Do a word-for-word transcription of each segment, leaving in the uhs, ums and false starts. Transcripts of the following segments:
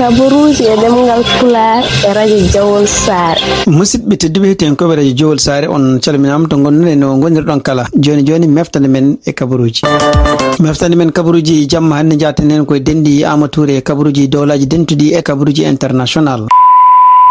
Kabaruuji e ɗemngal Pulaar e radio Jowol Saare. Musidɓe tedduɓe, hettiyankooɓe radio Jowol Saare, on calminaama to ngonɗon e no ngonirɗon kala. Jooni jooni, meftande men e kabaruuji. Meftande men kabaruuji jamma hannde, njaaten heen koye denɗi Aama Tuure e kabaruuji dowlaaji dentuɗi e kabaruuji international.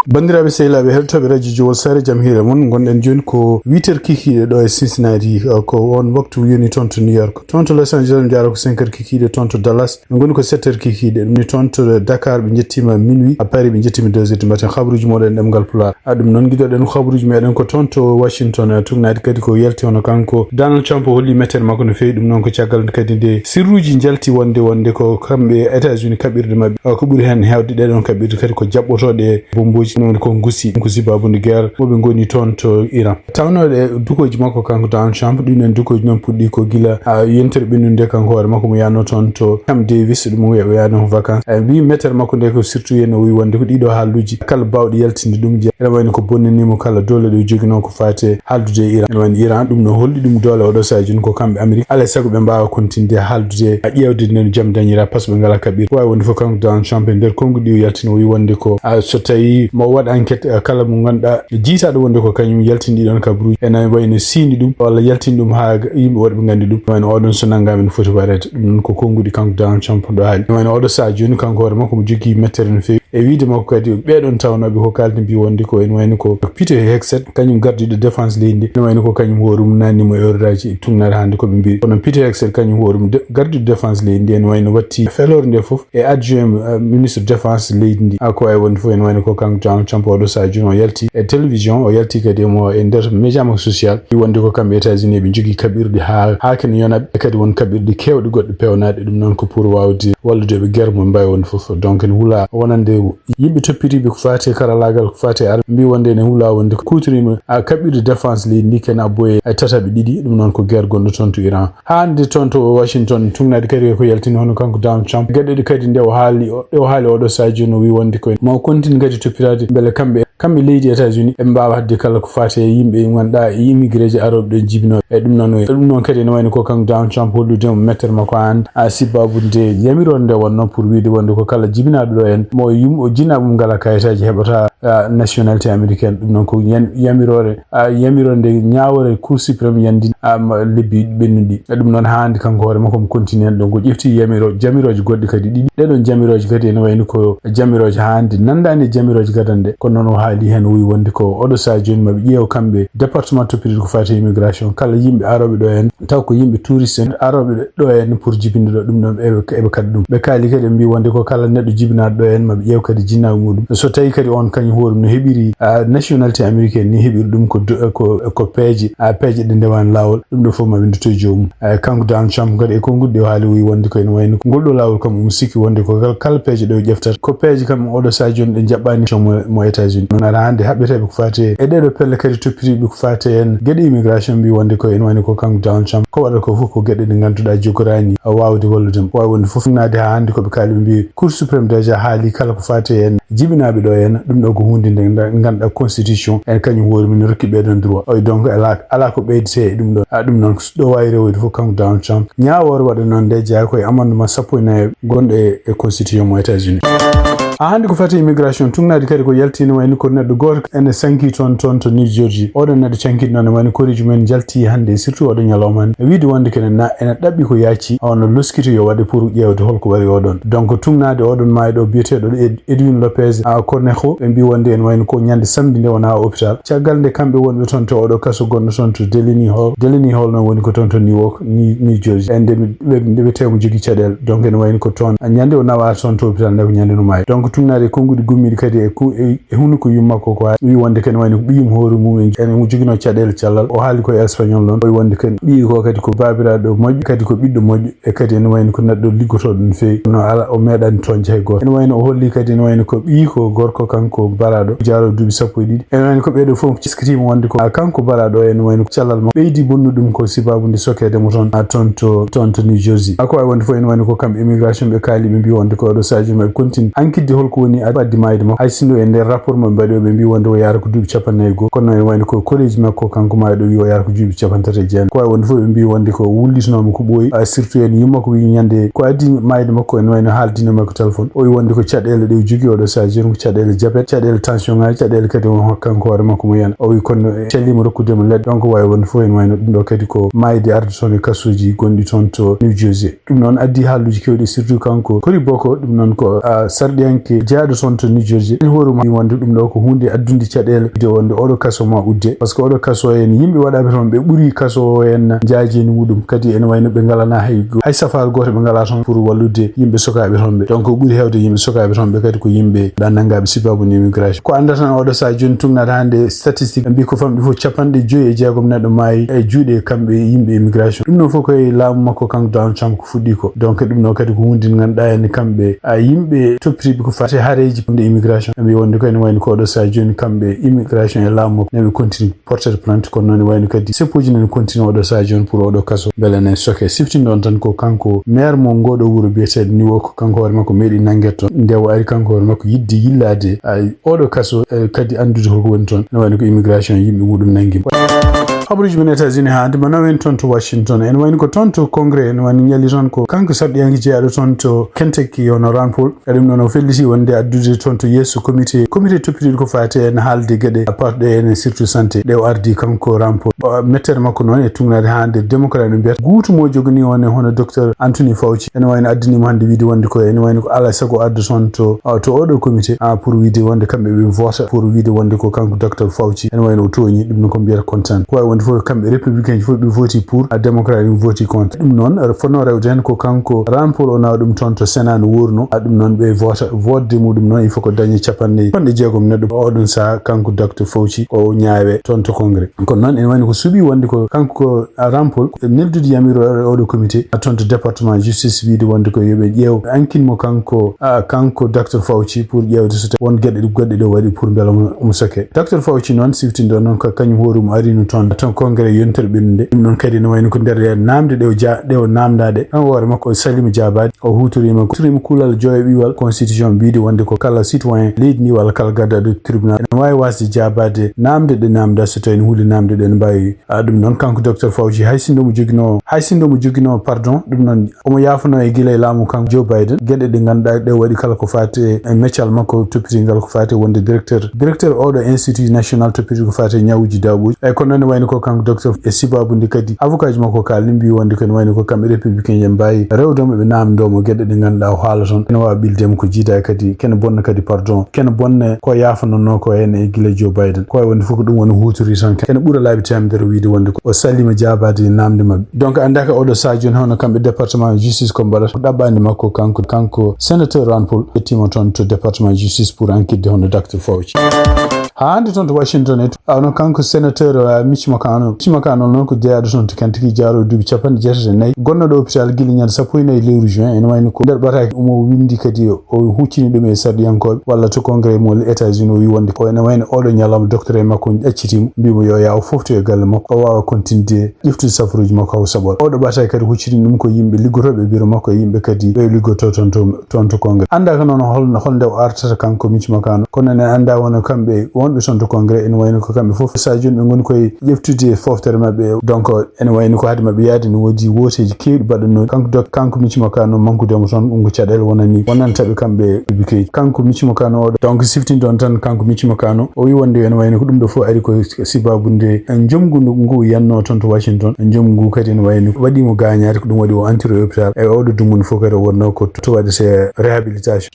Banndiraaɓe sehilaaɓe heɗotooɓe radio Jowol Saare, jam hiire mon. Ngonɗen jooni ko huit heures kikiiɗe ɗo e Cincinnati, ko on waktu yoni toon to New York. Toon to Los Angeles, mi jaara ko cinq heures kikiiɗe, toon to Dallas, ɓe ngoni ko sept heures kikiiɗe. Ɗum ni toon to Dakar, ɓe njettiima minuit. À Paris, ɓe njettiima deux heures du matin. Habaruuji mooɗon e ɗemngal Pulaar. A, ɗum noon, ngiɗoɗen habaruuji meɗen ko toon to Washington, e tugnaade kadi ko yalti hono kanko Donald Trump o holli mettere makko no feewi. Ɗum noon ko caggal nde kadi nde sirruuji njalti wonde, wonde ko kamɓe États-Unis kaɓirɗe maɓɓe, a, ko ɓuri heen heewde ɗee ɗoon kaɓirɗe kadi ko jaɓɓotooɗe e bombooji, ɗum noon ko ngusi, ko sibaabu nde guerre mo ɓe ngoni toon to Iran. Tawnoo ɗe dukooji makko kanko Donald Trump, ɗum en dukooji noon puɗɗi ko gila, a, yontere ɓennude nde kanko hoore makko mo yaano toon to Camp Davis, ɗum o wiya o yaano vacance. E, mbi mettere makko nde ko surtout yen o wi wonde ko ɗiɗo haalluuji kala baawɗi yaltinde ɗum je, ene wayno ko bonnani mo kala doole ɗe o joginoo ko faati e haaldude e Iran. Ene wayno Iran, ɗum no holli ɗum doole oɗo sahaa jooni ko kamɓe Amérique. Alaa e sago ɓe mbaawa kontinde haaldude, a, ƴeewde nden jam dañira, par ce que ɓe ngalaa kaɓirɗe. Waawi wonde fof kanko Donald Trump e nder konnguɗi o yaltino o wi wonde ko, a, so tawi mo waɗ enquête, a, kala mo ngannduɗaa jiytaaɗo wonde ko kañum yaltini ɗiɗon kabaruuji, ene wayno siini ɗum walla yaltini ɗum haa yimɓe woɗɓe nganndi ɗum. Wayno oɗon so nanngaama ene foti waɗeede. Ɗum noon ko konnguɗi kanko Donald Trump ɗo haali. Wayno oɗo sahaa jooni kanko hoore makko mo jogii mettere no feewi. E wiide makko kadi ɓeɗon tawnooɓe ko kaaldi mbi wonde ko ene wayno ko Pete Hegseth, kañum gardiiɗo défense leydi ndi. Ene wayno ko kañum hoore mum naatni mo e ordaaji e tugnaade hannde ko ɓe mbi. Kono Pete Hegseth kañum hoore mum de-, gardiiɗo défense leydi ndi ene wayno watti feloore nde fof e adjoint, eh, ministre défense leydi ndi. A, ko wayi wonde fof ene wayno ko kanko Donald Trump oɗo sahaa jooni o yalti e télévision, o yalti kadi mo e nder média makko social, wi wonde ko kamɓe États-Unis ɓe njogii kaɓirɗe haa, haa kene yonaɓe, e kadi won kaɓirɗe keewɗe goɗɗe peewnaaɗe, ɗum noon ko pour waawde wallude ɓe guerre mo mbawi wonde fof. Donc ene hula wonande yimɓe toppitiiɓe ko faati e karallaagal, ko faati e arme, mbi wonde ene hula wonde kuutoriima, a, kaɓirɗe défense leydi ndi kene abboye e tataɓe ɗiɗi, ɗum noon ko guerre gonɗo toon to Iran. Haa hannde toon to Washington, tugnaade kadi ko yaltini hono kanko Donald Trump. Geɗe ɗe kadi nde o haali, o, ɗe o haali oɗo sahaa jooni o wi wonde ko mo continue kadi toppitaade mbele kamɓe, kamɓe leydi États-Unis ɓe mbaawa haɗde kala ko faati e yimɓe ɓe ngannduɗaa e immigré ji arooɓe ɗo jibinooɓe. E ɗum noon, e ɗum noon kadi ene wayno ko kanko Donald Trump hollude mo mettere makko aan, a, sibaabu nde yamiroore nde wonno pour wiide wonde ko kala jibinaaɗo ɗo en mo yum-, o jinaa mum ngalaa kayitaaji heɓata, a, nationalité américaine. Ɗum noon ko yan-, yamiroore a, yamiroore nde ñaawoore Cour suprême yanndini, a, ma-, lebbi ɓennuɗi. E ɗum noon haa hannde kanko hoore makko mo continue ɗo, ngo ƴefti yamiro-, jamirooje goɗɗe kadi ɗiɗi. Ɗee ɗoon jamirooje kadi ene wayno ko jamirooje haa hannde nanndaani e jamirooje gadande. Kono noon o haali heen o wi wonde ko oɗo sahaa jooni maɓe ƴeewa kamɓe département toppitiiɗo ko faati e immigration kala yimɓe arooɓe ɗo en, taw ko yimɓe touriste en arooɓe ɗo en pour jibinde ɗo, ɗum ɗoon eɓe, eɓe kaɗi ɗum. Ɓe kaali kadi ɓe mbi wonde ko kala neɗɗo jibinaaɗo ɗo en maɓe ƴeew kadi jinaagu muɗum. So tawi kadi on kañum hoore mum no heɓiri, a, nationalité américaine ni heɓiri ɗum ko do-, ko, ko peeje, a, peeje ɗe ndewaani laawol, ɗum ɗo fof maɓe ndutto e joomum. A, kanko Donald Trump kadi e konnguɗi ɗi o haali o wi wonde ko ene wayno ngol ɗo laawol kam omo sikki wonde ko kal-, kala peeje ɗe o ƴeftata ko peeje kam oɗo sahaa jooni ɗe jaɓɓaani mo, mo États-Unis. Noon ara hannde haɓɓeteeɓe ko faati e ɗee ɗo pelle kadi toppitiiɓe ko faati heen geɗe immigration mbi wonde ko ene wayno ko kanko Donald Trump ko waɗata ko fof ko geɗe ɗe ngannduɗaa jogoraani waawde wallude mo. Waawi wonde fof naade haa hannde ko ɓe kaali ɓe mbi Cour suprême déjà haali kala ko faati heen jibinaaɓe ɗo heen, ɗum ɗo ko huunde nde nda-, ngannduɗaa constitution en kañum hoore mum ne rokki ɓee ɗoon droit. Oy donc alaa, alaa ko ɓeydetee e ɗum ɗo. A, ɗum noon ko ɗo waawi rewoyde fof kanko Donald Trump. Ñaawoore waɗa noon nde jeyaa ko e amendement sappo e nayi gonɗo e, e constitution mo États-Unis. A, hannde ko faati immigration tugnaade kadi ko yalti ene wayno ko neɗɗo gooto ene sanki toon, toon to New Jersey. Oɗon neɗɗo cankiɗo noon ene wayno koreeji mumen njalti hannde, surtout oɗo ñalawma hannde. E wiide wonde kene na, ene ɗaɓɓi ko yaaci, on loskito yo waɗe pour ƴeewde holko waɗi oɗon. Donc tugnaade oɗon maayɗo biyeteeɗo Ed-, Edwin Lopez, a, Cornejo, ɓe mbi wonde ene wayno ko ñande samedi nde wona hôpital. Caggal nde kamɓe wonɓe toon to oɗo kaso gonɗo toon to Delaney Hall. Delaney Hall noon woni ko toon to New York, New, New Jersey. E nde mi, ɓe, nde ɓe tawi mo jogii caɗeele. Donc ene wayno ko toon, a, ñande o nawaata toon to hôpital nde ko ñande no maayi. Donc tugnaade e konnguɗi gummiiɗi kadi e ku-, e, e hunuko yumma ko, ko haa wi wonde kadi wayno ko ɓiyum hoore mum en, en joginoo caɗeele cellal. O haali ko e espagnol noon. O wi wonde kadi ɓiyi ko kadi ko baabiraaɗo moƴƴo, kadi ko ɓiɗɗo moƴƴo. E kadi ene wayno ko neɗɗo liggotooɗo no feewi, kono ala, o meeɗaani tooñde hay gooto. Ene wayno o holli kadi ene wayno ko ɓiyi ko gorko kanko baraaɗo, jaaroo duuɓi sappo e ɗiɗi. Ene wayno ko ɓeeɗo fof teskitiima wonde ko, a, kanko baraaɗo o ene wayno ko cellal mo ɓeydi bonnude ɗum ko sibaabu nde sokeede mo toon, a, toon to, toon to New Jersey. A, ko wayi wonde fof ene wayno ko kamɓe immigration ɓe kaali, ɓe mbi wonde ko oɗo sahaa jooni maɓe continue enquête Holko woni addi maayde makko? Hay sinno e nder rapport maɓɓe mbaɗi o, ɓe mbi wonde o yaara ko duuɓi capanɗe nayi e go'o, kono ene wayno ko koreeji makko kanko maayɗo wi o yaara ko duuɓi capanɗe tati e jeenayi. Ko wawi wonde fof ɓe mbi wonde ko wullitnoo mo ko ɓooyi. Ah, surtout en yumma ko wi ñande ko addi maayde makko, ene wayno haaldino makko téléphone, o wi wonde ko caɗeele ɗe o jogii oɗo sahaa jooni, ko caɗeele diabète, caɗeele tension ngaji, caɗeele kadi o kanko hoore makko mo yana. O wi kono e cellima rokkude mo leɗɗe. Donc wawi wonde fof ene wayno ɗum ɗo kadi ko maayde arde toon e kasuuji gonɗi toon to New Jersey. Ɗum noon addi haalluuji keewɗi, surtout kanko Cory Booker. Ɗum noon ko, ah, sarɗiyanke jeyaaɗo toon to New Jersey. Ene hoore mum wonde ɗum ɗo ko huunde addunde caɗeele, wiyde wonde oɗo kaso ma udde. Par ce que oɗo kaso en, yimɓe waɗaaɓe toon ɓe ɓuri kaso o en njaajeeni muɗum. Kadi ene wayno ɓe ngalana hay go-, hay safaara gooto ɓe ngalaa toon pour wallude yimɓe sokaaɓe toon ɓe. Donc ɓuri heewde yimɓe sokaaɓe toon ɓe kadi ko yimɓe ɗa nanngaaɓe sibaabu ni immigration. Ko annda tan oɗo sahaa jooni, tuugnaade hannde statistique, mbi ko famɗi fof capanɗe joyi e jeegom neɗɗo maayi e juuɗe kamɓe yimɓe immigration. Ɗum noon fof koye laamu makko kanko Donald Trump ko fuɗɗi ko. Donc ɗum ɗo kadi ko huunde nde ngannduɗaa ene kamɓe, a, yimɓe toppitiiɓe ko fate haareeji nde immigration. Ɓe mbi wonde ko ene wayno ko oɗo sahaa jooni kamɓe immigration e laamu makko ne ɓe continue porter plainte, kono noon ene wayno kadi seppuuji nene continue oɗo sahaa jooni pour oɗo kaso beele ne soke. Siftin ɗon tan ko kanko maire mo ngoɗo wuro biyeteeɗo Newark, kanko hoore makko meeɗi nannguede toon. Nde o ari kanko hoore makko yiɗde yillaade, a, oɗo kaso, eh, kadi anndude koko woni toon. Ene wayno ko immigration yimɓe muɗum nanngimo. Habaruuji men États-Unis hannde, ma nawen toon to Washington. Ene wayno ko toon to Congrès, ene wayno ñalli toon ko kanko sarɗiyanke jeyaaɗo toon to Kentucky, hono Rand Paul. E ɗum ɗon o felliti wonde addude toon to yeeso comité, comité toppitiiɗo ko fate en haalde geɗe parɗe en, surtout santé, ɗe o ardi kanko Rand Paul. O, mettere makko noon e tuugnaade haa nder démocrate ɓe mbiyata guutu mo joganii on e hono docteur Anthony Fauci. Ene wayno addani mo hannde wiyde wonde ko, ene wayno ko alaa e sago arde toon to, a, to oɗo comité, a, pour wiyde wonde kamɓe ɓe vota pour wiyde wonde ko kanko docteur Fauci. Ene wayno o tooñi, ɗum no ko mbiyata content. Ko wawi wonde fof kamɓe républicain ji fof ɓe voti pour, a, démocrate en voti contre. Ɗum noon, fotnoo rewde heen ko kanko Rand Paul o nawa ɗum toon to Sénat no wuurno, a, ɗum noon ɓe vota, vote de muɗum noon il faut ko dañi capanɗe, capanɗe jeegom neɗɗo. Oɗon sahaa kanko docteur Fauci o ñaawe toon to Congrès. Kono noon ene wayno ko suuɓi wonde ko kanko ko, a, Rand Paul neldude yamiroore oɗo comité, a, toon to département justice wiyde wonde ko yoɓe ƴeew enquête mo kanko, a, kanko docteur Fauci pour ƴeewde so tawi won geɗe ɗe goɗɗe ɗe waɗi pour mbela omo, omo soke. Docteur Fauci noon siftinɗo noon ko kañum hoore mum arino toon, toon Congrès yontere ɓennude. Ɗum noon kadi ne wayno ko nder ɗe namde ɗe o ja-, ɗe o namdaɗe. Kanko hoore makko o salima jaabaade, o huutoriima, huutoriima kuulal joyo ɓiwal constitution mbiyde wonde ko kala citoyen leydi ndi walla kala gardaɗo tribunal ene waawi wasde jaabaade namde ɗe namda so tawi ne huuli namde ɗe ne mbaawi. A, ɗum noon kanko docteur Fauci hay sinno mo joginoo, hay sinno mo joginoo pardon, ɗum noon omo yaafanoo e gila e laamu kanko Joe Biden, geɗe ɗe ngannduɗaa ɗe waɗi kala ko faati e meccal makko toppitiingal ko faati wonde directeur, directeur oɗo institut national toppitiiɗo ko faati e ñawuuji daaɓuuji. Eyi, kono noon ne wayno ko kanko docteur e sibaabu nde kadi avocat ji makko kaalni mbi wonde ko ene wayno ko kamɓe républicain en mbaawi rewde mo ɓe naamndoo mo geɗe ɗe ngannduɗaa o haala toon. Ene waawa ɓilde mo ko jiidaa kadi, kene bonna kadi pardon, kene bonna ko yaafanonoo ko heen e gila Joe Biden. Ko wawi wonde fof ko ɗum woni huutori tan. Ene ɓura laabi teemedere wiyde wonde ko o salima jaabaade e naamnde maɓɓe. Donc, anndaaka oɗo sahaa jooni hono kamɓe département justice ko mbaɗata ko ɗaɓɓaande makko kanko, kanko sénateur Rand Paul ƴettiima toon to département justice pour enquête de hono docteur Fauci. Haa hannde toon to Washington e to, a, hono kanko sénateur, a, Mitch McConnell. Mitch McConnell noon ko jeyaaɗo toon to Kentucky, jaaroowo duuɓi capanɗe jeetati e nayi, gonnooɗo hôpital gila ñande sappo e nayi lewru juin. Ene wayno ko nder ɓataake omo winndi kadi o huccini ɗum e sarɗiyankooɓe walla to Congrès mo États-Unis, o wi wonde ko ene wayno oɗo ñalawma docteur e makko on ɗaccitiimo, mbiimo yo yaha o fofto e galle makko, o waawa continde ƴeftude safaruuji makko haa o saɓora. Oɗo ɓataake kadi huccini ɗum ko yimɓe liggotooɓe e bureau makko e yimɓe kadi ɓe liggotoo toon to, toon to Congrès. Anndaaka noon hol, hol nde o artata kanko Mitch McConnell. Kono ene anndaa wona kamɓe wonɓe toon to Congrès ene wayno ko kamɓe fof sahaa jooni ɓe ngoni koye ƴeftude foftere maɓɓe. Donc, ene wayno ko haade maɓɓe yaade ne woodi wooteeji keewɗi baɗannooɗi. Kanko doc-, kanko Mitch McConnell mankude mo toon, ɗum ko caɗeele wonani, wonanta ɓe kamɓe bikeeji. Kanko Mitch McConnell oɗo, donc, siftinɗon tan kanko Mitch McConnell, o wi wonde ene wayno ko ɗum ɗo fof ari ko sibaabu nde njomngu ngu, ngu yannoo toon to Washington. Njomngu ngu kadi ene wayno waɗi mo gaañaade, ko ɗum waɗi o entrer hôpital. E oɗo dumunna fof kadi o wonnoo ko to waɗetee réhabilitation.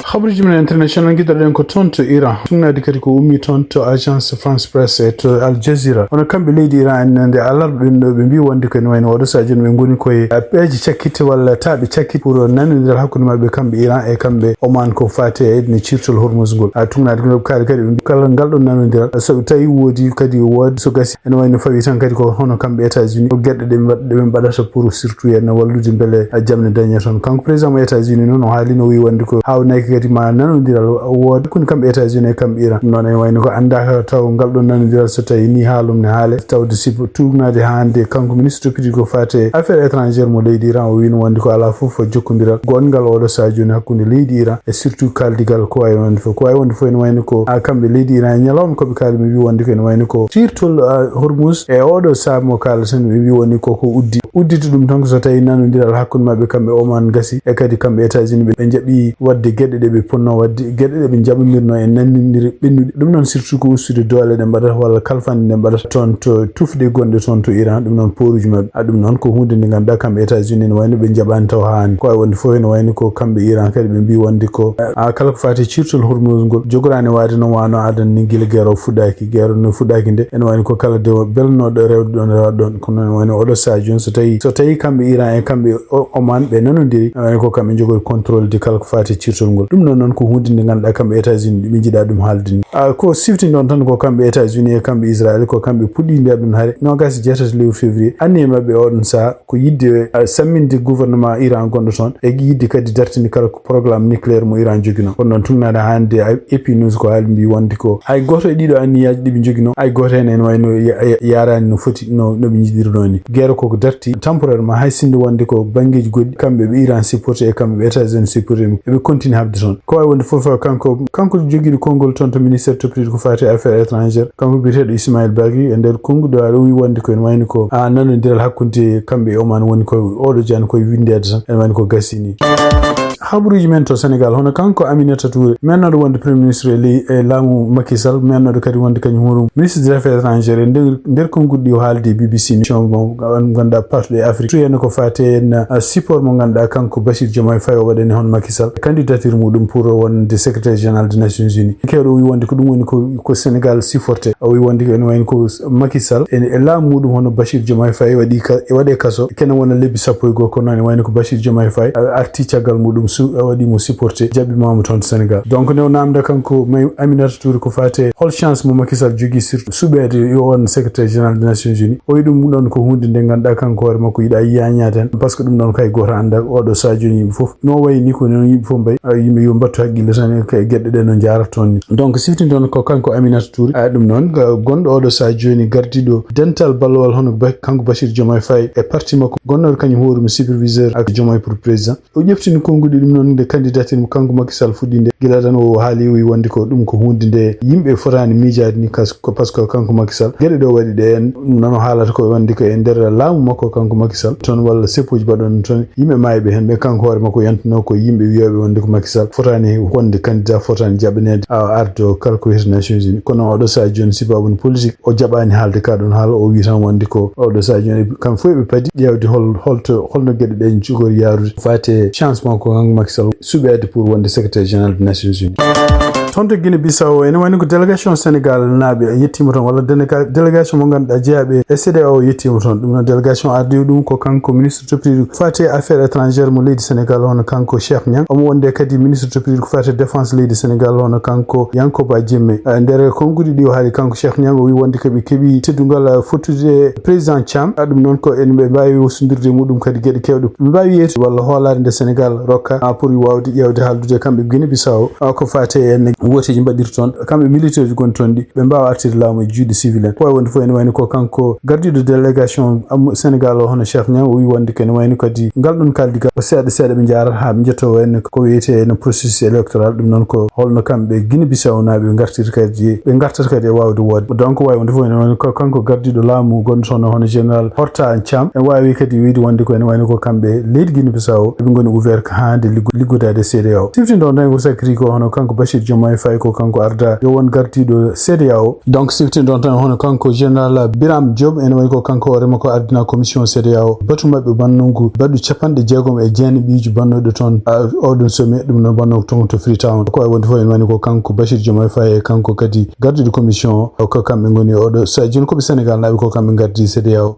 Habaruuji men international, ngiɗɗen ko toon to Iran. Tuugnaade kadi ko ummi toon to Agence France Presse e to Al Jazeera. Hono kamɓe leydi Iran en nde alarba ɓen ɗo, ɓe mbi wonde ko ene wayno oɗo sahaa jooni ɓe ngoni koye, a, peeje cakkitte walla taaɓe cakkitte pour nanondiral hakkunde maɓɓe kamɓe Iran e kamɓe Oman ko faati e ne ciirtol Hormuz ngol. A, tuugnaade ko kaali kadi ɓe mbi kala ngal ɗon nanondiral, so tawi woodi kadi woodi so gasi, ene wayno fawi tan kadi ko hono kamɓe États-Unis, ko geɗe ɗe mbaɗ-, ɗe ɓe mbaɗata pour surtout en wallude mbele, a, jam ne dañe toon. Kanko président mo États-Unis noon o haalino, o wi wonde ko haawnayki kadi ma nanondiral wooda hakkunde kamɓe États-Unis e kamɓe Iran. Ɗum noon ene wayno ko anndaaka taw ngal ɗon nanondiral so tawi ni haalum ne haale, tawde sibu tuugnaade haa hannde kanko ministre toppitiiɗo ko faati e affaires étrangères mo leydi Iran, o wiino wonde ko alaa fof jokkondiral gonngal oɗo sahaa jooni hakkunde leydi Iran e surtout kaaldigal ko wawi wonde fof. Ko wawi wonde fof ene wayno ko, a, kamɓe leydi Iran e ñalawma koɓe kaali ɓe mbi wonde ko ene wayno ko ciirtol, a, Hormuz e oɗo sahaa mo kaaleten ɓe mbi woni koko uddi. Udditi ɗum tan ko so tawi nanondiral hakkunde maɓɓe kamɓe Oman gasi e kadi kamɓe États-Unis ɓe, ɓe jaɓi wadde geɗe ɗe ɓe ponno wadde, geɗe ɗe ɓe jaɓondirno e nanndindiri ɓennude. Ɗum noon surtout ko ustude doole ɗe mbaɗata walla kalfanɗe ɗe mbaɗata toon to tufɗe gonɗe toon to Iran. Ɗum noon pooruji maɓɓe. A, ɗum noon ko huunde nde ngannduɗaa kamɓe États-Unis ne wayno ɓe jaɓani taw haani. Ko wawi wonde fof ene wayno ko kamɓe Iran kadi ɓe mbi wonde ko, a, kala ko faati ciirtol Hormuz ngol jogoraani waade noon wano adan ni gila guerre o fuɗɗaaki. Guerre no fuɗɗaaki nde ene wayno ko kala dewo belnoɗo rewde ɗon rewa ɗon. Kono ene wayno oɗo sahaa jooni so tawi, so tawi kamɓe Iran e kamɓe O-, Oman ɓe nanondiri, ene wayno ko kamɓe jogori contrôle de kala ko faati ciirtol ngol. Ɗum noon noon ko huunde nde ngannduɗaa kamɓe États-Unis ɓe njiɗa ɗum haalde ni. A, ko sifti ɗon tan ko kamɓe États-Unis e kamɓe Israël ko kamɓe puɗɗi nde ɗum hare noogaas e jeetati lewru février. Anniye maɓɓe oɗon sahaa ko yidde, a, samminde gouvernement Iran gonɗo toon e yidde kadi dartinde kala ko programme nucléaire mo Iran jogino. Kono noon tugnaade hannde a, A P News ko haali mbi wonde ko hay gooto e ɗiɗo anniyaaji ɗi ɓe jogino, hay gooto heen ene wayno ya-, ya-, yaaraani no foti no, no ɓe njiɗirno ni. Guerre koko darti temporairement, hay sinno wonde ko banngeeji goɗɗi, kamɓe ɓe Iran supporté e kamɓe ɓe États-Unis supporté, eɓe continue haɓde toon. Ko wawi wonde fof, kanko, kanko jogiiɗo konngol toon to ministère toppitiiɗo ko faati e affaires étrangères, kanko biyeteeɗo Ismail Bagri, e nder konnguɗi o wi wonde ko ene wayno ko, a, nanondiral hakkunde kamɓe e Oman woni ko oɗo jaan koye winndeede tan, ene wayno ko gasini. Habaruuji men to Sénégal, hono kanko Aminata Touré, mennoɗo wonde Premier Ministre e ley, e laamu Macky Sall, mennoɗo kadi wonde kañum hono Ministre des Affaires étrangères, e nder, nder konnguɗi ɗi o haaldi e B B C News, mo ngannduɗaa partuɗo e Afrique, tawde ko faati en, a, support mo ngannduɗaa kanko Bassirou Diomaye Faye o waɗani hono Macky Sall, candidature muɗum pour wonde secrétaire général des Nations Unies. Kewɗo o wi wonde ko ɗum woni ko, ko Sénégal supporté. O wi wonde ko ene wayno ko Macky Sall, e, e laamu muɗum hono Bassirou Diomaye Faye waɗi ka, e waɗe kaso, kene wona lebbi sappo e goho, kono ene wayno ko Bassirou Diomaye Faye, a, arti caggal muɗum, su-, a, waɗi mo supporté, jaɓɓi mo toon to Sénégal. Donc, nde o namda kanko may Aminata Touré ko faati hol chance mo Macky Sall jogii surtout suɓeede yo won secrétaire général des Nations Unies. O wi ɗum ɗon ko huunde nde ngannduɗaa kanko hoore makko yiɗa yañaade heen, par ce que ɗum ɗon kay gooto annda oɗo sahaa jooni yimɓe fof. No wayi ni ko noon yimɓe fof mbayi, a, yimɓe yo mbattu haqqille tan e ka-, geɗe ɗe no njaarata toon ni. Donc, sifti ɗon ko kanko Aminata Touré, a, ɗum noon, ga-, gonɗo oɗo sahaa jooni gardiiɗo dental ballowal hono Ba-, kanko Bassirou Diomaye Faye e parti makko gonnoɗo kañum hoore mum superviseur ak Diomaye pour président. O ƴeftini konnguɗi ɗum noon nde candidature mo kanko Macky Sall fuɗɗi nde. Gila tan o haali o wi wonde ko ɗum ko huunde nde yimɓe fotaani miijaade ni kas-, ko par ce que kanko Macky Sall geɗe ɗe o waɗi ɗe en noon o haalata ko wonde ko e nder laamu makko kanko Macky Sall toon walla seppuuji mbaɗon toon yimɓe maayɓe heen ɓe kanko hoore makko yantuno ko yimɓe wiyooɓe wonde ko Macky Sall fotaani wonde candidat, fotaani jaɓaneede a ardo kala ko wiyete Nations Unies. Kono oɗo sahaa jooni sababu politique o jaɓaani haalde ka ɗon haala, o wi tan wonde ko oɗo sahaa jooni kam fof ɓe padi ƴeewde hol, holto, holno geɗe ɗe jogori yaarude faate chance makko kanko Macky Sall suɓeede pour wonde secrétaire général des Nations Unies. Toon to Guinée Bissau, ene wayno ko délégation Sénégal naaɓe yettiima toon, walla déléga-, délégation mo ngannduɗaa jeyaaɓe e C E D E A O yettiima toon. Ɗum noon délégation ardi ɗum ko kanko ministre toppitiiɗo faate affaires étrangères mo leydi Sénégal, hono kanko Cheikh Niang. Omo wonde kadi ministre toppitiiɗo ko faate défense leydi Sénégal, hono kanko Yankoba Diémé. Eh, nder konnguɗi ɗi o haali kanko Cheikh Niang, o wi wonde ko ɓe keɓi teddungal, eh, fottude e président Thiam. Ah, ɗum noon ko en ɓe mbaawi wosondirde e muɗum kadi geɗe keewɗe. Ɓe mbaawi yeeytude walla hoolaade nde Sénégal rokka, ah, pour waawde ƴeewde haaldude e kamɓe Guinée Bissau, ah, ko faate en wooteeji mbaɗirta toon. Kamɓe militaire ji gonɗi toon ɗi, ɓe mbaawa artirde laamu e juuɗe civil en. Ko wawi wonde fof ene wayno ko kanko gardiiɗo délégation am-, Sénégal o hono Cheikh Niang o wi wonde ko ene wayno kadi ngal ɗon kaaldigal ko seeɗa seeɗa ɓe njaarata haa ɓe njetto wayno ko wiyete no processus électoral. Ɗum noon ko holno kamɓe Guinée Bissau naaɓe ɓe ngartirta kadi, ɓe ngartata kadi e waawde wootde. Donc wawi wonde fof ene wayno ko kanko gardiiɗo laamu gonɗo toon hono général Horta Thiam. En waawi kadi wiyde wonde ko ene wayno ko kamɓe leydi Guinée Bissau eɓe ngoni ouvert ko haa nde liggo-, liggodaade C E D E A O. Siftinɗon tan ko sakiri ko hono kanko Bassirou Diomaye Faye ko kanko arda yo won gardiiɗo C E D E A O. Donc, siftinɗon tan hono kanko Général Birame Diop, ene wayi ko kanko hoore makko ardina commission C E D E A O. Batu maɓɓe bannungu baɗɗo capanɗe jeegom e jeenaɓiiji bannooɗo toon, a, oɗon sommet, ɗum noon bannoo toon to Freetown. Ko wawi wonde fof ene wayno ko kanko Bassirou Diomaye Faye e kanko kadi gardiiɗo commission o, ko kamɓe ngoni oɗo sa-, jooni ko ɓe Sénégal naaɓe, ko kamɓe ngardi C E D E A O.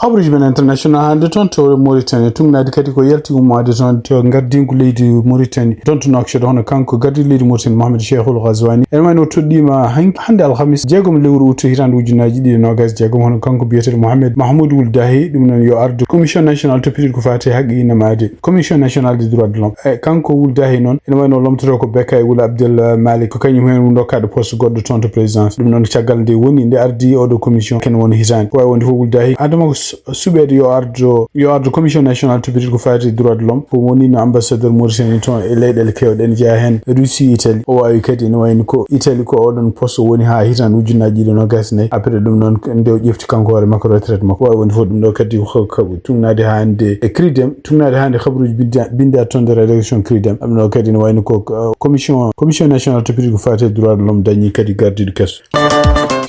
Habaruji men international hannde toon to Mauritanie, tugnaade kadi ko yalti ummaade toon to gardingu leydi Mauritanie, toon to Nouakchott, hono kanko gardiiɗo leydi Mauritanie Mohamed Cheikhul Ghazouani. Ene wayno o toɗɗiima han-, hannde alhamis, jeegom lewru août hitaande ujunnaaji ɗiɗi e noogaas e jeegom, hono kanko biyeteeɗo Mohamed Mahmoud Wul Dahi, ɗum noon yo ardu Commission Nationale toppitiiɗo ko faati e haqqe innamaade, Commission Nationale des Droits de l'Homme. E kanko Wul Dahi noon, ene wayno lomtotoo ko Bekay Wul Abdel Malik, ko kañum heen ndokkaaɗo poste goɗɗo toon to présidence. Ɗum noon caggal nde woni, nde ardi oɗo commission, ken woni hitaande. Ko waawi wonde fof Wul Dahi, adama ko su-, suɓeede yo ardo, yo ardo Commission Nationale toppitiiɗo ko faati e droit de l'homme. Ko woni no ambassadeur Mauritanie toon e leyɗeele keewɗe, ene jeyaa heen Russie, Italie. O waawi kadi, ene wayno ko Italie, ko oɗon poste o woni haa hitaande ujunnaaji ɗiɗi e noogaas e nayi. Après ɗum noon, nde o ƴefti kanko hoore makko retraite makko. O waawi wonde fof ɗum ɗo kadi ko, ko tugnaade hannde e Cridem, tugnaade hannde habaruji binda-, binndaaɗi toon nder rédaction Cridem. Ɗum ɗo kadi ene wayno ko, ko, commission, Commission Nationale toppitiiɗo ko faati e droit de l'homme dañi kadi gardiiɗo keso.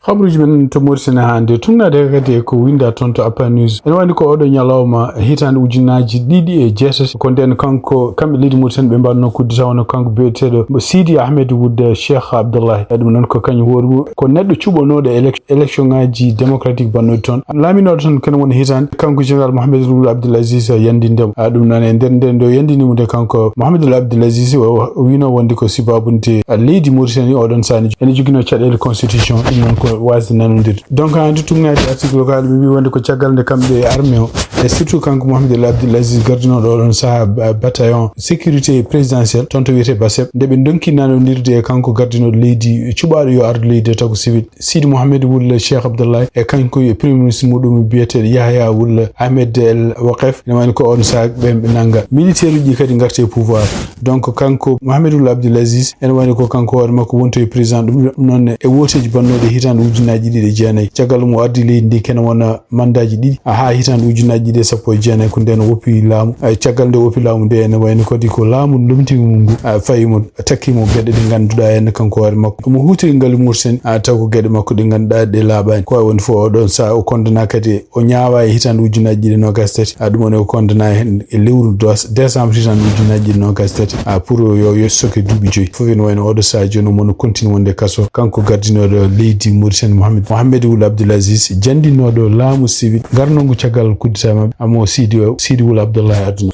Habaruji men to Mauritanie hannde, tugnaade kadi e ko winnda toon to Apa News. Ene wayno ko oɗo ñalawma hitaande ujunnaaji ɗiɗi e jeetati, ko ndeen kanko, kamɓe leydi Mauritanie ɓe mbaɗno kuddita, wano kanko biyeteeɗo Sidi Ahmed Wuld Cheikh Abdoulaye. E ɗum noon ko kañum hoore mum, ko neɗɗo cuɓanooɗo élec-, élection ŋaaji démocratique mbaɗnooɗi toon. Laaminooɗo toon kene woni hitaande, kanko Général Mohamed Wuld Abdel Aziz yandindemo. A, ɗum noon e nder nden ɗo yandini mo nde kanko Mohamed Wuld Abdel Aziz o, o wiino wonde ko sibaabu nde, a, leydi Mauritanie oɗon sahaa ene joginoo caɗeele constitution, ɗum noon ko waasde nanondirde. Donc, haa hannde tugnaade article o kala ɓe mbi wonde ko caggal nde kamɓe armée o, e surtout kanko Mohamed Wuld Abdel Aziz gardinooɗo oɗon sahaa ba-, bataillon sécurité présidentielle toon to wiyetee BASEP, nde ɓe ndonki nanondirde e kanko gardinooɗo leydi cuɓaaɗo yo ardu leydi o taw ko civil, Sidi Mohamed Wuld Cheikh Abdoulaye, e kanko e premier ministre muɗum biyeteeɗo Yahya Wuld Ahmed El Waqef, ene wayno ko on sahaa ɓen ɓe nannga. Militaire uji kadi ngarti e pouvoir. Donc, kanko Mohamed Wuld Abdel Aziz, ene wayno ko kanko hoore makko wonto e président, ɗum noon e wooteeji bannooɗi hitaande ujunnaaji ɗiɗi e jeenayi. Caggal mo ardi leydi ndi kene wona mandaaji ɗiɗi, a, haa hitaande ujunnaaji ɗiɗi e sappo e jeenayi, ko ndeen o woppi laamu. Ay, caggal nde o woppi laamu nde, ene wayno kadi ko laamu lomtingu ngu, a, fayi mo, takki mo geɗe ɗe ngannduɗaa en kanko hoore makko. Omo huutiri ngalu Mauritanie, a, taw ko geɗe makko ɗe ngannduɗaa ɗe laaɓaani. Ko wayi wonde fof oɗon sahaa o condamna kadi, o ñaawa e hitaande ujunnaaji ɗiɗi e noogaas e tati, a, ɗum woni o condamna heen e lewru dos-, décembre hitaande ujunnaaji ɗiɗi e noogaas e tati, a, pour yo, yo soke duuɓi joyi. Fof ene wayno oɗo sahaa jooni omo no continue wonde kaso, kanko gardinooɗo leydi Mauritanie Mohamed, Mohamed Wuld Abdel Aziz, janndinooɗo laamu civil ngarnongu caggal kuddita maɓɓe, amo Sidi o, Sidi Wuld Abdoulaye aduna.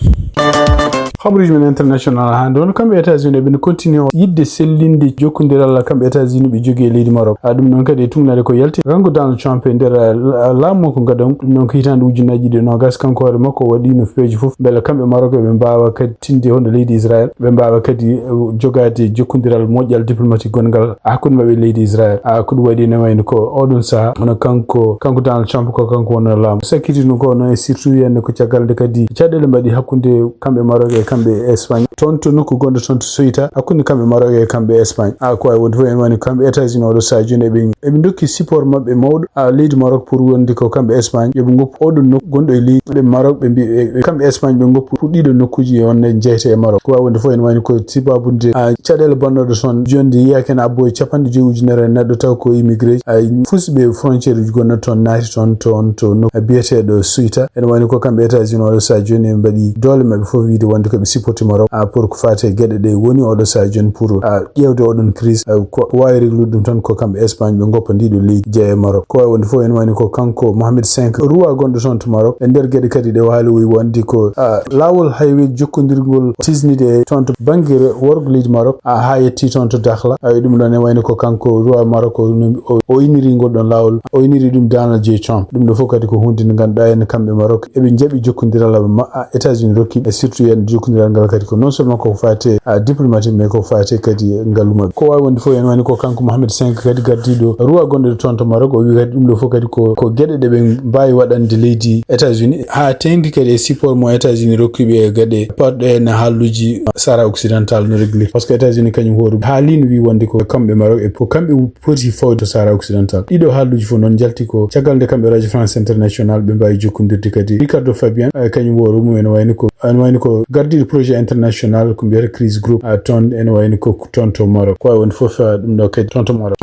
Habaruji men international hannde, won kamɓe États-Unis ɓe continue o yiɗde sellinde jokkondiral kamɓe États-Unis ɓe jogii e leydi Maroc. A, ɗum noon kadi e tugnaade ko yalti kanko Donald Trump e nder, a, la-, laamu makko gadon, ɗum noon ko hitaande ujunnaaji ɗiɗi e noogaas, kanko hoore makko o waɗiino peeje fof mbele kamɓe Maroc ɓe mbaawa kadi tinde hono leydi Israël, ɓe mbaawa kadi, eh, jogaade jokkondiral moƴƴal diplomatique gonngal hakkunde maɓɓe e leydi Israël. A, ko ɗum waɗi ene wayno ko oɗon sahaa, hono kanko, kanko Donald Trump ko kanko wonnoo laamu. Sakkiti ɗum ko noon e surtout hannde ko caggal nde kadi caɗeele mbaɗi hakkunde kamɓe Maroc e kamɓe Espagne. Toon to nokku gonɗo toon to Soyita, hakkunde kamɓe Maroc e kamɓe Espagne. A, ko wayi wonde fof ene wayno kamɓe États-Unis oɗo sahaa jooni eɓe, eɓe ndokki support maɓɓe mawɗo, a, leydi Maroc pour wonde ko kamɓe Espagne, yoɓe ngoppu oɗon nokku gonɗo e leydi ɓe Maroc, ɓe mbi, e, e kamɓe Espagne ɓe ngoppu ɗiɗo nokkuji wonde jeyete e Maroc. Ko wayi wonde fof ene wayno ko sibaabu nde, a, caɗeele bannooɗe toon, jooni nde yiyaaki ene abbo e capanɗe joyi ujunere neɗɗo taw ko immigré, a, fusiɓe frontière uji gonno toon naati toon, toon to nokku biyeteeɗo Soyita. Ene wayno ko kamɓe États-Unis oɗo sahaa jooni ɓe mbaɗi doole maɓɓe fof wiide wonde ko ɓe supporti Maroc, a, pour ko faati e geɗe ɗe woni oɗo sahaa jooni pour, a, ƴeewde oɗon crise, a, ko waawi réglude ɗum tan ko kamɓe Espagne ɓe ngoppa ndiɗo leydi jeya e Maroc. Ko wayi wonde fof ene wayno ko kanko Mohamed cinq roi gonɗo toon to Maroc. E nder geɗe kadi ɗe o haali o wi wonde ko, a, laawol highway jokkondirgol tisnide toon to bannge worgo leydi Maroc, a, haa yetti toon to Dakhla. A, e ɗum ɗon ene wayno ko kanko roi Maroc o, o, o iniri ngol ɗon laawol, o iniri ɗum Donald J Trump. Ɗum ɗo fof kadi ko huunde nde ngannduɗaa en kamɓe Maroc eɓe njaɓi jokkondiral ma, a, États-Unis rokki ɓe, surtout en jokkondiral ngal kadi ko non seulement ko faate, a, diplomatique, mais ko faate kadi ngalu maɓɓe. Ko waawi wonde fof ene wayno ko kanko Mohamed cinq kadi gardiiɗo roi gonɗo toon to Maroc, o wi kadi ɗum ɗo fof kadi ko, ko geɗe ɗe ɓe mbaawi waɗande leydi États-Unis, haa teeŋti kadi e support mo États-Unis rokki ɓe e geɗe parɗe en haaluuji Sahara Occidental no régler. Parce que États-Unis kañum hoore haaliino wi wonde ko kamɓe Maroc e ko kamɓe poti fawde Sahara Occidental. Ɗiɗo haaluuji fof noon njalti ko caggal nde kamɓe Radio France International ɓe mbaawi jokkondirde kadi Ricardo Fabian, eh, kañum hoore mum ene wayno ko, ene wayno ko gardiiɗo projet international ko mbiyata Crise Group, ah, toon ene wayno ko toon to Maroc. Ko wayi wonde fof, ah, ɗum ɗo kadi toon to Maroc.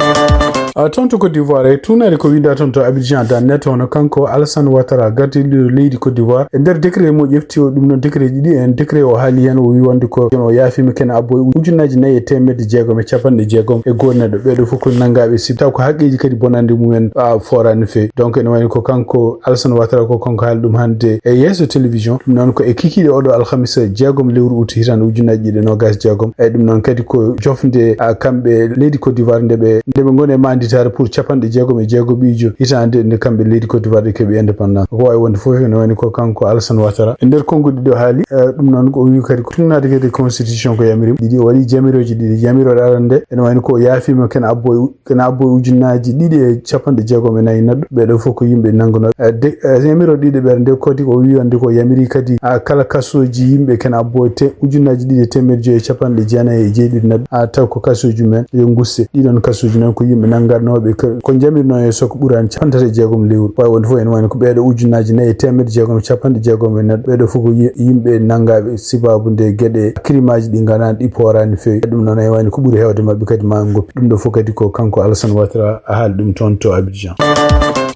A toon to Côte d'Ivoire, e tuunaade ko winda toon to Abidjan dan net, hono kanko Alassane Ouattara, gardiiɗo leydi Côte d'Ivoire, e nder décret mo ƴefti o, ɗum noon décret ji ɗi, en décret o haali heen, o wi wonde ko o yaafima kene abbo e ujunnaaji nayi e teemedde jeegom e capanɗe jeegom e goo neɗɗo. Ɓeeɗo fof ko nanngaaɓe sib, taw ko haqqeeji kadi bonannde mumen a foraani feewi. Donc ene wayno ko kanko Alassane Ouattara, ko kanko haali ɗum hannde e yeeso télévision. Ɗum noon ko e kikiiɗe oɗo alhamisa jeegom lewru ut hitande ujunnaaji ɗiɗi e noogaas jeegom. E ɗum noon kadi ko jofnde a kamɓe leydi Côte d'Ivoire nde ɓe, nde ɓe ngoni e manditaare pour capanɗe jeegom e jeegomiijo hitande nde kamɓe leydi Côte d'Ivoire ɗe keɓi indépendance. Ko waawi wonde fof ene wayno ko kanko Alassane Ouattara e nder konngol ɗiɗo haali. E ɗum noon ko o wi kadi ko tuunaade kadi constitution ko yamiri ɗiɗi, o waɗi jamirooji ɗiɗi. Jamirooɗe arande ene wayno ko o yaafima kene abbo e u-, kene abbo e ujunnaaji ɗiɗi e capanɗe jeegom e nayi neɗɗo. Ɓeeɗo fof ko yimɓe nanngunooɓe. E de-, e yamiro ɗiɗi ɓeere nde kadi o wi wonde ko yamiri kadi a kala kasooji yimɓe kene abbo te ujunnaaji ɗiɗi e teemedde joyi e capanɗe jeenayi e jeeɗiɗi neɗɗo, a taw ko kasooji men yo ngusse. Ɗiɗon kasooji noon ko yimɓe nannganooɓe ko, ko jamirnoo e soko ɓuraani capanɗe tati e jeegom lewru. Waawi wonde fof ene wayno ko ɓeeɗo ujunnaaji nayi e teemedde jeegom e capanɗe jeegom e neɗɗo. Ɓeeɗo fof ko yi-, yimɓe nanngaaɓe sababu nde geɗe kirimaaji ɗi ngannduɗaa ɗi pooraani feewi. Ɗum noon ene wayno ko ɓuri heewde maɓɓe kadi ma ngoppi. Ɗum ɗo fof kadi ko kanko Alassane Ouattara a haali ɗum toon to Abidjan.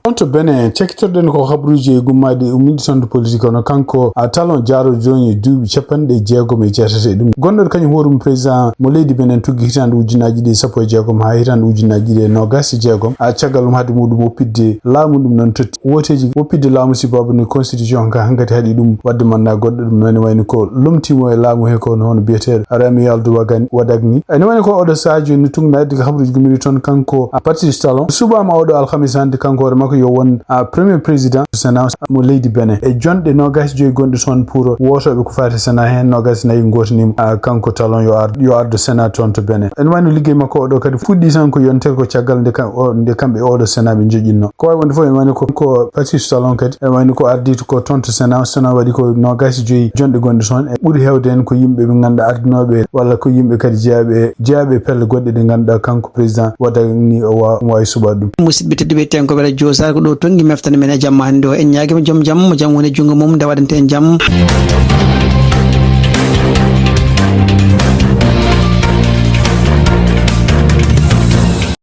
Toon to Benin, cakkitorɗen ko habruuji e gummaaɗi ummiiɗi sandu politique, hono kanko a Talon Diaro joni duuɓi capanɗe jeegom e jeetati e ɗum. Gonɗo kañum hoore mum président mo leydi Benin tuggi hitande ujunnaaji ɗiɗi e sappo e jeegom haa hitande ujunnaaji ɗiɗi e noogaas e jeegom. A caggal ɗum haade muɗum woppitde laamu ɗum noon totti wooteeji woppitde laamu sibabu ni constitution ka hankadi haɗi ɗum waɗde mandat goɗɗo. Ɗum noon ene wayni ko lomtiimo e laamu he ko hono biyeteeɗo Rami Yaldu Wagani, Wadagni. Ene wayni ko oɗo sahaa jooni ni tugnaade ko habruuji gummiri toon kanko a Patrice Talon. Suɓaama oɗo alhamis hannde kanko hoore makko yo won a premier président Sénat mo leydi Benin. E jonɗe noogaas e joyi gonɗe toon pour wootooɓe ko faati Sénat heen noogaas e nayi ngootanimo a kanko Talon yo ar-, yo ardu Sénat toon to Benin. Ene wayno liggey makko oɗo kadi fuɗɗi tan ko yontere ko caggal nde kam-, o, nde kamɓe oɗo Sénat ɓe joƴinno. Ko wawi wonde fof ene wayno ko, ko Patrice Talon kadi ene wayno ko ardito ko toon to Sénat. Sénat waɗi ko noogaas e joyi jonɗe gonɗe toon. E ɓuri heewde heen ko yimɓe ɓe ngannduɗaa ardinooɓe walla ko yimɓe kadi jeyaaɓe, jeyaaɓe e pelle goɗɗe ɗe ngannduɗaa kanko président Wadagni o wa-, waawi suɓaade ɗum. Musidɓe tedduɓe, tenkooɓe radio Sar, ko ɗo tongi meftande men e jamma hannde o. En ñaagiima joom jam, mo jam woni e junngo mum, nde waɗante en jam.